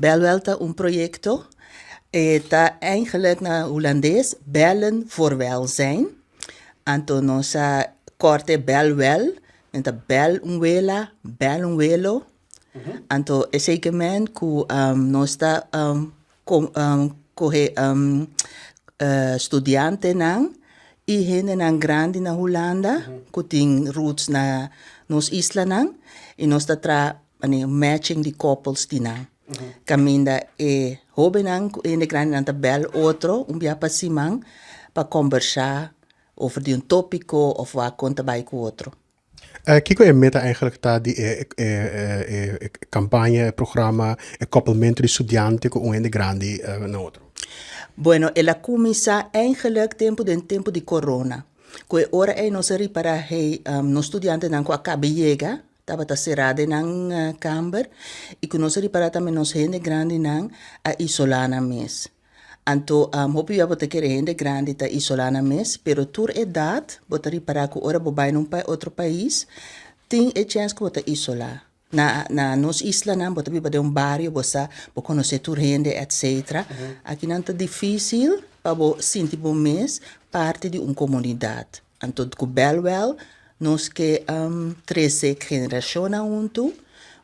Belwel ta un proyekto, e ta eigenlijk na hulandes bellen voor welzijn. Anto nos a kòrta e belwel, men ta bèl un wela, bèl un welo. Anto esei ke men ku nos ta kohe studiantenan i hendenan grandi na Hulanda ku tin roots na nos islanan i nos ta traha manera matching di couples di nan. Kaminda e hobennan ku hende grandinan ta bèl otro un bia pa siman pa kombersá over di un tópiko òf wak kon ta bai ku otro. Kiko e meta eigenlijk ta di e e kampaña, e programa, e koppelmentu di studiante ku un hende grandi na otro? Bueno, el a kuminsá eigenlijk tempu den tempu di corona. Ku e ora ei nos a ripará hey nos studiantenan ku a kaba yega tabata será den nan kamber i ku nos a ripará tambe nos hende grandinan a isolá nan mes. Anto hopi bia bo ta kere hende grandi ta isolá nan mes, pero tur edat bo ta ripará ku ora bo bai na un otro pais tin e chèns ku bo ta isolá. Na na nos islanan bo ta biba den un bario, bo sa, bo konosé tur hende etcetera. Akinan ta difísil pa bo sinti bo mes parti di un komunidat. Anto ku Bellwell nos ke trese generashonnan huntu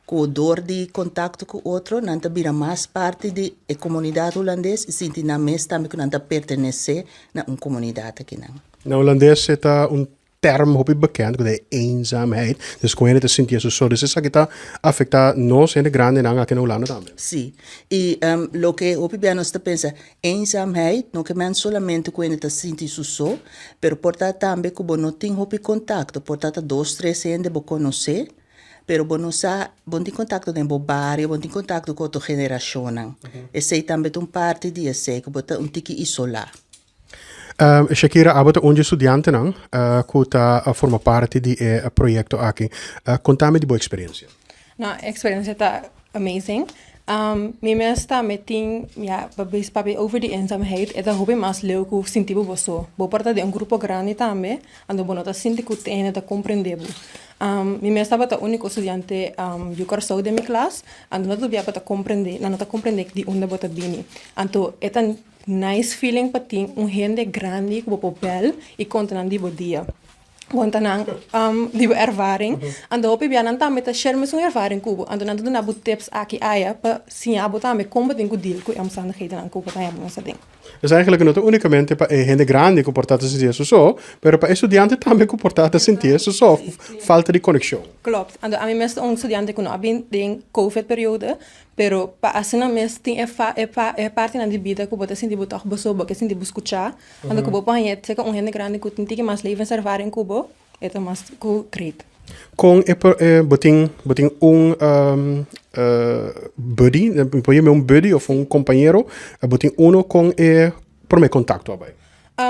ku dor di kontakto ku otro nan ta bira mas parti di e komunidat hulandes i sinti nan mes tambe ku nan ta pertenesé na un komunidat akinan. Na hulandes e ta un term hopi bekend ku ta e eenzaamheid, dus ku hende ta sinti esun so. Dus esaki ta afektá nos hende grandinan aki na Hulanda tambe. Sí, i loke hopi bia nos ta pensa, Eenzaamheid no ke men solamente ku hende ta sinti su so, pero por ta tambe ku bo no tin hopi kontakto. Por ta ta dos, tres hende bo konosé, pero bo no sa, bo no tin kontakto den bo bario, bo no tin kontakto ku otro generashonnan. Esei tambe ta un parti di esei, ku bo ta un tiki isolá. Shakira, abo ta un di e studiantenan ku ta forma parti di e proyekto aki. Konta mi di bo eksperensia. No, e eksperensia ta amazing. Mi mes tambe tin, ya, pa bisa papia over di eenzaamheid, e ta hopi mas leu ku sinti bo bo so. Bo por ta den un grupo grandi tambe, anto bo no ta sinti ku tin hende ta komprende bo. Mi mes tabata úniko studiante yu Kòrsou den mi klas, anto no ta bia pa ta komprende, nan no ta komprende di unda bo ta bini. Anto e ta nice feeling pa tin un hende grandi ku bo por bèl i konta nan di bo dia. Konta nan di bo ervaring. Anto hopi bia nan tambe ta share mesun ervaring ku bo. Anto nan ta duna bo tips aki aya pa siña bo tambe kon bo tin ku deal ku e omstandighedennan ku bo ta haña bo mes aden. Dus eigenlijk no ta únikamente pa e hende grandi ku por ta ta sinti esun so, pero pa e studiante tambe ku por ta ta sinti esun so, falta di konekshon. Klopt. Anto ami mes ta un studiante ku no a bin den covid periode, Pero pa asina mes tin e fa e pa e partinan di bida ku bo ta sinti bo tòg bo so, bo ke sinti bo skuchá. Anto ku bo por haña seka un hende grandi ku tin tiki mas levenservaring ku bo, e ta mas ku great. Kon e por e bo tin bo tin un buddy, mi por yam'é un buddy òf un kompañero, bo tin uno kon e promé kontakto a bai?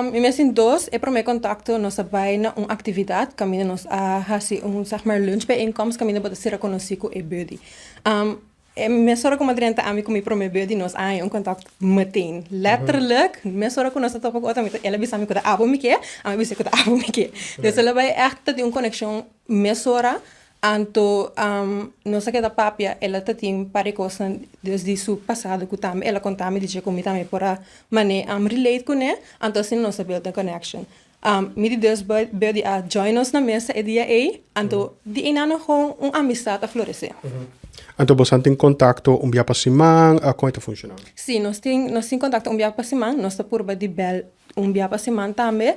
Mi mes tin dos, e promé kontakto nos a bai na un aktividat kaminda nos a hasi un zeg maar lunchbijeenkomst kaminda bo ta sera konosí ku e buddy. E mesora ku mi a drenta ami ku mi promé buddy nos a haña un kontakto meteen. Letterlijk mesora ku nos a topa ku otro el a bisa mi ku ta abo mi ke, ami a bis'é ku ta abo mi ke. Dus el a bai ègt ta tin un konekshon mesora. Anto nos a keda papia, el a ta tin par di kosnan desdi su pasado ku tambe el a konta mi di dje ku mi tambe por a man'é relate kuné, anto asina nos a build un connection. Mi di dos buddy a join nos na mesa e dia ei, anto di einan no gewoon un amistad a floresé. Anto bosan tin kontakto un bia pa siman, kon e ta funshoná? Sí, nos tin nos tin kontakto un bia pa siman, nos ta purba di bèl Un bia pa siman tambe.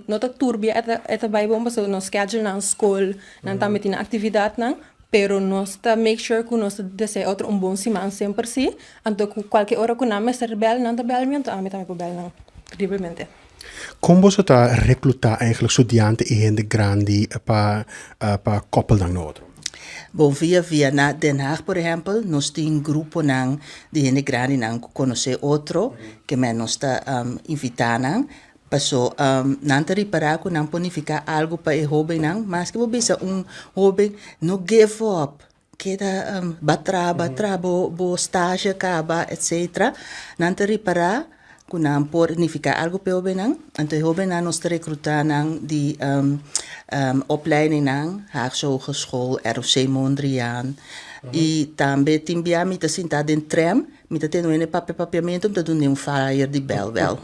No ta tur bia e ta bai bon pasobra nos schedule nan skol, nan tambe tin nan aktividatnan, pero nos ta make sure ku nos ta desea otro un bon siman semper si. Anto ku kualke ora ku nan mester bèl, nan ta bèl mi anto ami tambe por bèl nan libremente. Kon boso ta reklutá eigenlijk studiante i hende grandi pa pa kòpel nan na otro? Bon, via via na Den Haag por ehèmpel nos tin gruponan di hende grandinan ku konosé otro ke men nos ta invitá nan paso nan ta ripará ku nan por nifiká algu pa e hóbennan maske bo bisa un hóben no give up keda ba traha ba traha bo bo stage kaba etcetera nan ta ripará ku nan por nifiká algu pa e hóbennan. Anto e hóbennan nos ta rekrutá nan di opleidingnan, Haagse Hogeschool, ROC Mondriaan. I tambe tin bia mi ta sinta den tram, mi ta tene wende papia papiamento, mi ta duna un flyer di Belwel.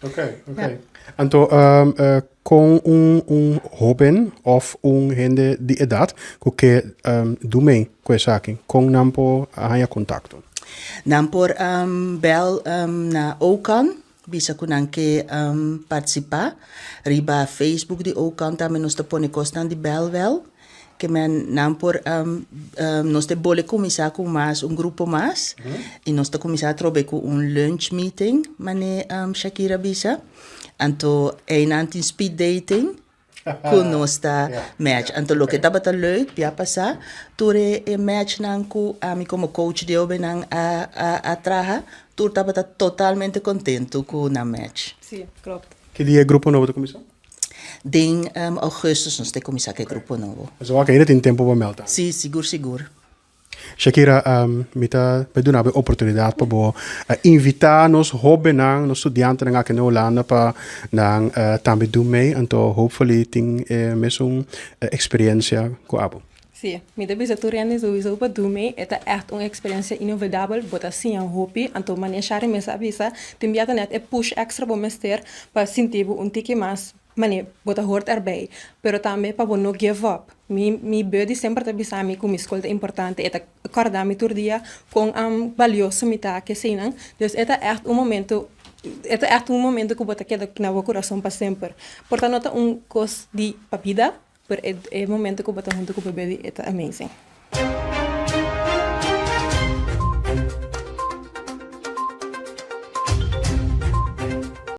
Ok, ok. Anto kon un un hoben of un hende di edat ku ke du mee ku esaki, kon nan por haña kontakto? Nan por bel na Ocan, bisa ku nan ke partisipá. Riba Facebook di Ocan tambe nos ta pone kosnan di Belwel. Ke men nan por nos ta bole kuminsá ku mas un grupo mas i nos ta kuminsá atrobe ku un lunch meeting mane Shakira bisa. Anto einan tin speed dating ku nos ta match. Anto loke tabata leuk bia pasá tur e matchnan ku ami komo coach di hobennan a a traha tur tabata totalmente kontentu ku nan match. Sí, klopt. Ki dia e grupo nobo ta kuminsá? Den augustus nos ta kuminsá ku e grupo nobo. Pasobra wak ainda tin tempu pa mèlda. Sí, sigur sigur. Shakira, mi ta bai duna bo e oportunidat pa bo invitá nos hóbennan, nos studiantenan aki na Hulanda pa nan tambe dun mee, anto hopefully tin e mesun eksperensia ku abo. Sí, mi ta bisa tur hende souiso pa dun mee, e ta ègt un eksperensia inolvidabel, bo ta siña hopi, anto manera Shari mes a bisa, tin bia ta nèt e push èkstra bo mester pa sinti bo un tiki mas manera bo ta hort erbij, pero tambe pa bo no give up. Mi mi buddy semper ta bisa mi ku mi skol ta importante, e ta kòrda mi tur dia kon balioso mi ta keseinan, dus e ta ègt un momento e ta ègt un momento ku bo ta keda na bo kurason pa semper. Por ta no ta un kos di pa bida, Pero e momento ku bo ta huntu ku bo bebé e ta amazing.